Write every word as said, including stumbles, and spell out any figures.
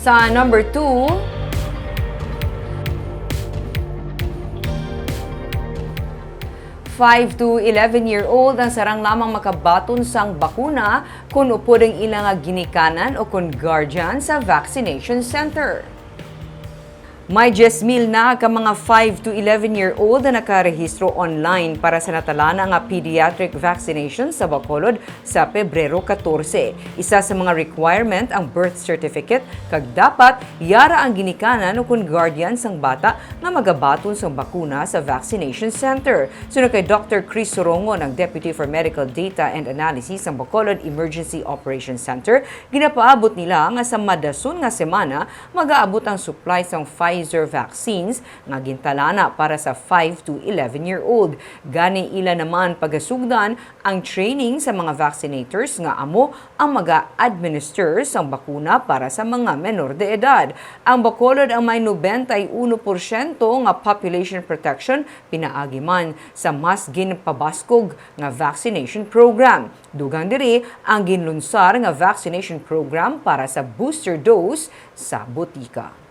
Sa number two, five to eleven year old ang sarang lamang makabaton sang bakuna kon upod ang ila nga ginikanan o kon guardian sa vaccination center. May diyes mil na ka mga five to eleven year old na nakarehistro online para sa natalana nga pediatric vaccination sa Bacolod sa Pebrero katorse. Isa sa mga requirement ang birth certificate, kag dapat yara ang ginikanan o kon guardian sang bata nga magabaton sang bakuna sa vaccination center. Suno kay Doctor Chris Sorongon, ang Deputy for Medical Data and Analysis sang Bacolod Emergency Operations Center, ginapaabot nila nga sa madason nga semana magaabot ang supply sang Pfizer vaccines nga gintalana para sa five to eleven year old. Gani, ila naman pagasugdan ang training sa mga vaccinators nga amo ang maga-administer sang bakuna para sa mga menor de edad. Ang Bacolod ang may nobenta y uno porsyento nga population protection pinaagi man sa mas ginpabaskog nga vaccination program. Dugang diri ang ginlunsar nga vaccination program para sa booster dose sa botika.